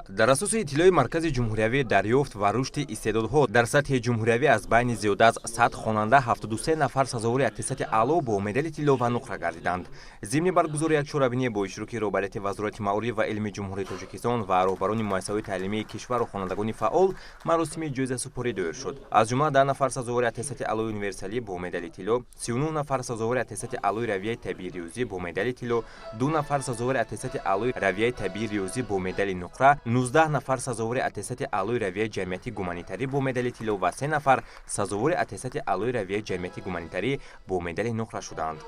Дар асоси иттилои Маркази ҷумҳуриявии дарёфт ва рушди истеъдодҳо, дар сатҳи ҷумҳуриявӣ аз байни зиёда аз 100 хонанда 73 нафар сазовори аттестати аъло бо медали тилло ва нуқра гардиданд. Зимни баргузории як чорабинӣ бо иштироки роҳбарияти Вазорати маориф ва илми Ҷумҳурии Тоҷикистон ва роҳбарони муассисаҳои таълимии кишвару хонандагони фаъол маросими ҷоизасупорӣ доир шуд. Аз ҷумла 10 нафар сазовори аттестати аълои универсалӣ бо медали тилло, 39 нафар сазовори аттестати аълои равияи табиӣ риёзӣ бо медали тилло, 2 нафар сазовори аттестати аълои равияи табиӣ риёзӣ бо медали нуқра, 19 нафар сазовори аттестати аълои равияи ҷамъияти гуманитарӣ бо медали тилло ва се нафар сазовори аттестати аълои равияи ҷамъияти гуманитарӣ бо медали нуқра шуданд.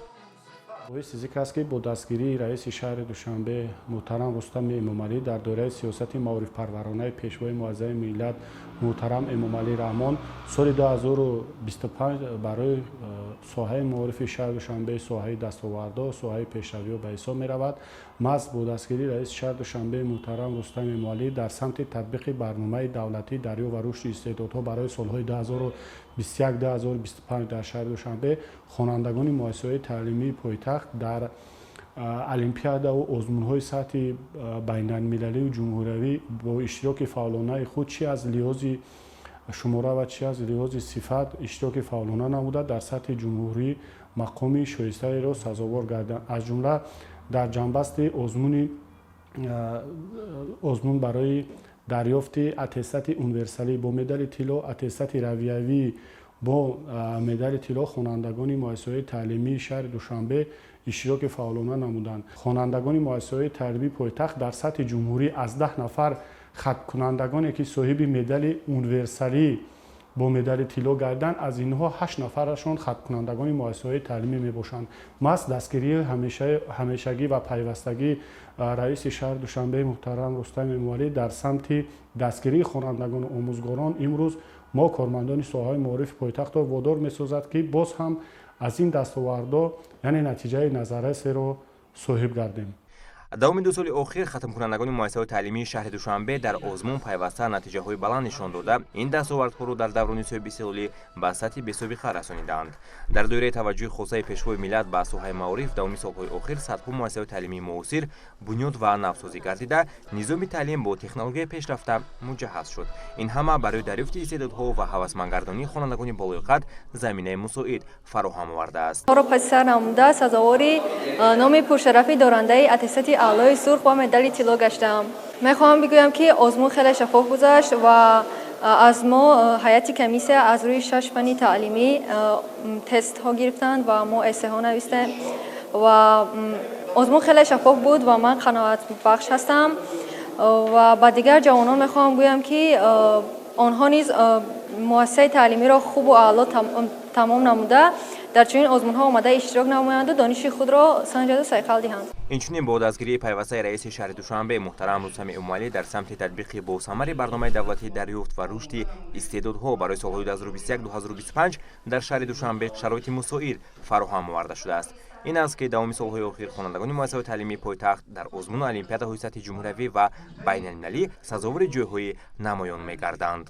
Боиси зикр аст, ки бо дастгирии раиси шаҳри Душанбе муҳтарам Рустами Эмомалӣ дар доираи сиёсати маорифпарваронаи Пешвои муаззами миллат муҳтарам Эмомалӣ Раҳмон соли 2025 барои соҳаи маорифи шаҳри Душанбе соҳаи дастовардҳо, соҳаи пешравиҳо ба ҳисоб меравад. Маҳз бо дастгирии раиси шаҳри Душанбе муҳтарам Рустами Эмомалӣ дар самти татбиқи барномаи давлатии дарёфт ва рушди истеъдодҳо барои солҳои 2021-2025 дар шаҳри Душанбе хонандагони муассисаҳои таълимии пойтахт дар олимпиадаву озмунҳои сатҳи байналмилалию ҷумҳуриявӣ бо иштироки фаъолонаи худ, чи аз лиҳози шумора ва чи аз лиҳози сифат, иштироки фаъолона намуда, дар сатҳи ҷумҳурӣ мақоми шоистаеро сазовор гардиданд. Аз ҷумла дар ҷанбасти озмун барои дарёфти аттестати универсалӣ бо медали тилло, аттестати равиявӣ бо медали тилло хонандагони муассисаҳои таълимии шаҳри Душанбе иштироки фаъолона намуданд. Хонандагони муассисаҳои таълимии пойтахт дар сатҳи ҷумҳурӣ аз 10 нафар хатмкунандагоне, ки соҳиби медали универсалӣ бо медали тилло гардиданд, аз инҳо ҳашт нафарашон хатмкунандагони муассисаҳои таълимӣ мебошанд. Маҳз дастгирии ҳамешагӣ ва пайвастагии раиси шаҳри Душанбе муҳтарам Рустам Эмомалӣ дар самти дастгирии хонандагону омӯзгорон имрӯз мо, кормандони соҳаи маорифи пойтахтро, водор месозад, ки боз ҳам аз ин дастовардҳо, яъне натиҷаи назаррасеро соҳиб гардем. Давоми 2 соли охир хатмкунандагони муассисаҳои таълимии шаҳри Душанбе дар озмун пайваста натиҷаҳои баланд нишон дода, ин дастовардҳоро дар даврони соҳибистиқлолӣ ба сатҳи бесобиқа расонидаанд. Дар доираи таваҷҷӯҳи хосаи Пешвои миллат ба соҳаи маориф давоми солҳои охир садҳо муассисаҳои таълимии муосир бунёд ва навсозӣ гардида, низоми таълим бо технологияи пешрафта муҷаҳҳаз шуд. Ин ҳама барои дарёфти истеъдодҳо ва ҳавасмандгардонии хонандагони болоиқат заминаи мусоид фароҳам овардааст. Паси сар намуда, сазовори номи пуршарафи дорандаи аттестати аълои сурх ва медали тилло гаштаам. Мехоҳам бигӯям, ки озмун хеле шаффоф гузашт ва аз мо ҳайати комиссия аз рӯи шаш фанни таълимӣ тестҳо гирифтанд ва мо эссеҳо навистем ва озмун хеле шаффоф буд ва ман қаноатбахш ҳастам. Ва ба дигар ҷавонон мехоҳам гӯям, ки онҳо низ муассисаи таълимиро хубу аъло тамом намуда, дар чунин озмунҳо омада иштирок намоянду дониши худро санҷаду сайқал диҳанд. Инчунин бо дастгирии пайвастаи раиси шаҳри Душанбе муҳтарам Рустами Эмомалӣ дар самти татбиқи босамари барномаи давлатии дарёфт ва рушди истеъдодҳо барои солҳои 2021-2025 дар шаҳри Душанбе шароити мусоид фароҳам оварда шудааст. Ин аст, ки давоми солҳои охир хонандагони муассисаҳои таълимии пойтахт дар озмуну олимпиадаҳои сатҳи ҷумҳуриявӣ ва байналмилалӣ сазовори ҷойҳои намоён мегарданд.